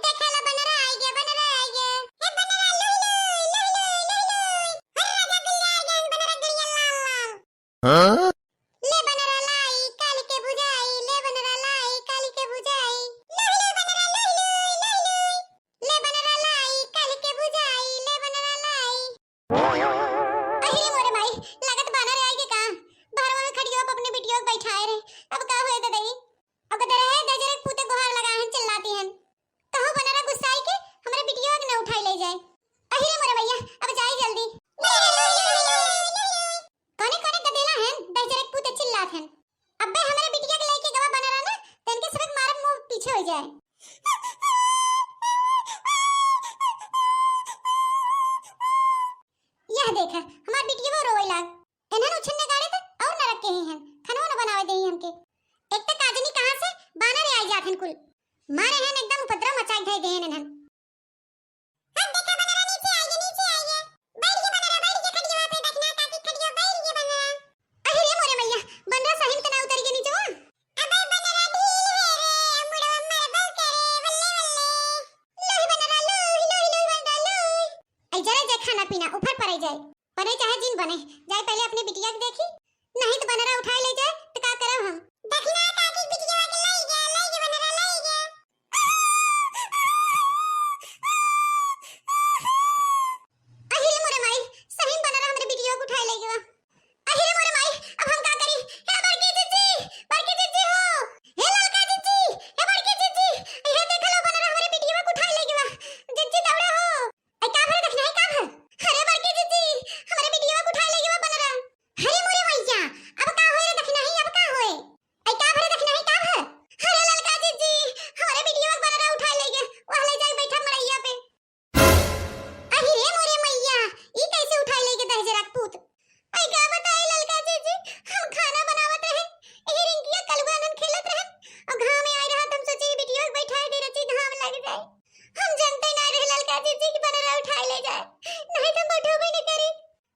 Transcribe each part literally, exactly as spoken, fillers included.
देखा ला बनरा आइ गया, बनरा आइ गया। हे बनरा लुइ लुइ, लुइ लुइ, लुइ लुइ। हर राजा बिल्ली आइ गया, बनरा गड़िया लाल लाल। हाँ? ले बनरा लाई, काली के भुजाई, ले बनरा लाई, काली के भुजाई। लुइ लुइ बनरा, लुइ लुइ, लुइ लुइ। ले बनरा लाई, काली के भुजाई, ले बनरा लाई। अरे मोरे माई, लागत बानर आइ गए का? बहरवा में खटिया पे अपने बिटिया के बैठाए रहे, अब का होए ददई? अब कदे रहे दहिजरे के पूते गोहार लगाए हैं, चिल्लाती हैं। कहूँ बनरा गुस्साई के हमरे बिटिया के न उठाई ले जाए। अहिरे मोरे भैया, अब जाई जल्दी। कौने कौने गदेला हैं, दहिजरे के पूते चिल्लात हैं। अब्बे हमरे बिटिया के लेके गवा बनरा ना, तनके सबक मारब मुंह पीछे हो जाए। यह देख, हमार बिटिया रोवे लाग। इन्हन उछन्ने गाड़े त और नरक के ही हैं, खाना न बनावे देही हमके। एक त का जनी कहाँ से बानर आइ जात हैं कुल। मारे हैं एकदम उपद्रव मचाइ धइ देहन इन्हन। अब देखा बनरा नीचे आइए, नीचे आइए। बैठ गया बनरा, बैठ गया खटिया पे, देखना काकी खटिया, बैठ गया बनरा। अरे रे मोरे मैया, बनरा सही में तना उतर गया नीचे वो। अबे बनरा ढील है रे, मुड़वा मरबो करे, बल्ले बल्ले। लोही बनरा, लोही, लोही, लोही बनरा, लोही। आई जरा जाए खाना पीना, ऊपर पर आई जाए। बने चाहे जिन बने, जाए पहले अपने बिटिया के देखी, नहीं तो बनरा उठाए ले जाए तो का करब हम। देखना काकी बिटिया के ले गया, ले गया बनरा, ले गया। अहिरे मोरे माई, सही में बनरा हमरे बिटिया के उठाए ले गया। अहिरे मोरे माई, अब हम का करी? हे बड़की जिज्जी, बड़की जिज्जी हो, हे ललका जिज्जी, हे बड़की जिज्जी, हे देख लो बनरा हमरे बिटिया के उठाए ले गया। जिज्जी दौड़ा हो। ए, का भर देखना है, का भर? अरे बड़की जिज्जी, हमरे बिटिया के उठाए ले गया बनरा। अरे मोरे मैया, अब का होए रे देखना है, अब का होए? ए, का भर देखना है, का भर? अरे ललका जिज्जी, हमरे बिटिया के बनरा उठाए ले गया, वह ले जाए बैठा मड़ैया पे। अरे मोरे मैया, ई कैसे उठाए ले गया दहिजरा के पूत? अई का बताई ललका जिज्जी, हम खाना बनावत रहे, यही रिंकिया कलुआ नन खेलत रहे, और घाम में आए रहा, हम सोचे बिटिया के बैठाए दे रची, घाम लग जाए। हम जनते ना रहे ललका जिज्जी कि बनरा उठाए ले जाए, नहीं तो हम बैठबे न करी।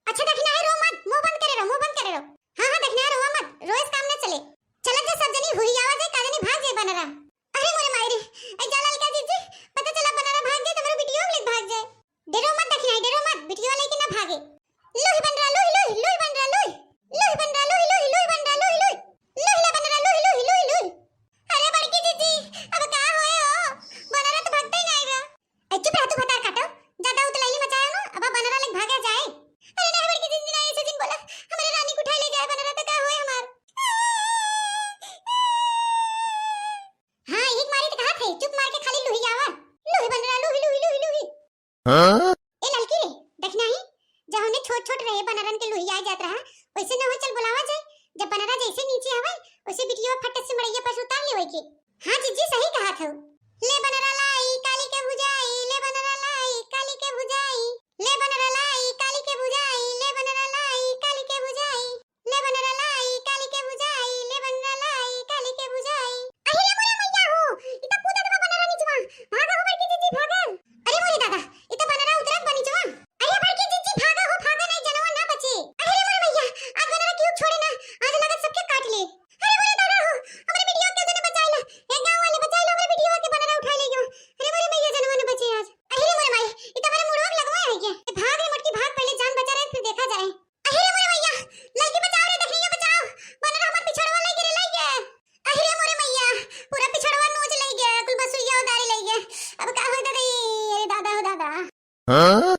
अच्छा देखना है, रो मत, मुंह बंद करे रहो, मुंह बंद करे रहो। हाँ हाँ देखना है, रोवा मत, रोए से काम न चले। चलत जा सब जनी हुरियावा जाए, का जनी भाग जाए बनरा। अरे मोरे माई रे, ए जा ललका जिज्जी, पता चला बनरा भाग जाए, तुम्हारे बिटिया ले भाग जाए। डेरो मत दखिनाही, डेरो मत, बिटिया लेके ना भागे। लुहि बनरा, लुहि, लुहि, लुहि बनरा, लुहि। लुहि बनरा, लुहि, लुहि, लुहि बनरा, लुहि, लुहि। लुहि ले बनरा, लुहि, लुहि, लुहि, लुहि। अरे बड़की जिज्जी, अब का होए हो? बनरा तो भागते ही नहीं बा। ए चुप रह तू भतार काटो, ज्यादा उतलैली मचायो ना, अब बनरा लेके भागे जाए। अरे नहीं बड़की जिज्जी, नहीं ऐसे जिन बोला, हमारे रानी को उठाए ले जाए बनरा तो का होए हमार। हाँ, एक मारी तो कहा थे, चुप मार के खाली लुहि आवा। लुहि बनरा, लुहि, लुहि, लुहि, लुहि। हाँ? ए ललकी रे, देखना ही, जब हमने छोट छोट रहे बनरन के लुहिया जात रहा, वैसे न हो, चल बुलावा जाए। जब बनरा जैसे नीचे हवे, वैसे बिटिया फट से मड़ैया पर से उतार लेवे के। हाँ जिज्जी, सही कहा था। ले बनरा लाई, काली के भुजाई, ले बनरा लाई, काली के भुजाई, ले बनरा लाई, काली के भुजाई, ले बनरा लाई, काली के भुजाई। ले बनरा लाई, काली के भुजाई, ले बनरा लाई, काली के भुजाई। अहि रे मोरे मैया हो, ई त कूदत बा बनरा निचवा। भागा हो बड़की जिज्जी, भागा। अरे मोरे दादा, ई त बनरा उतरत बा निचवा। अरे बड़की जिज्जी, भागा हो, भागा, नहीं जनवा ना बचे। अहि रे मोरे मैया, आज बनरा केहू छोड़े ना, आज लगत सबके काट ले। अरे मोरे दादा हो, हमरे बिटिया के जने बचाइला। ए गांव वाले बचाइला, हमरे बिटिया के बनरा उठा ले गयो। अरे मोरे मैया, जनवा ना बचे आज। अहि रे मोरे माई, ई त हमरे मुड़वा के लगवा है क्या? ए भाग रे मोटकी भाग, पहले जान बचा रहे, फिर देखा जाए। अहि रे मोरे मैया, ललकी बचाओ रे, दखिनिया बचाओ, बनरा हमर पिछड़वा लइ गे रे, लइ गे। अहि रे मोरे मैया, पूरा पिछड़वा नोच लइ गे, कुल बसुइया उदारी लइ गे। अब का होई दादा, अरे दादा हो दादा। हाँ?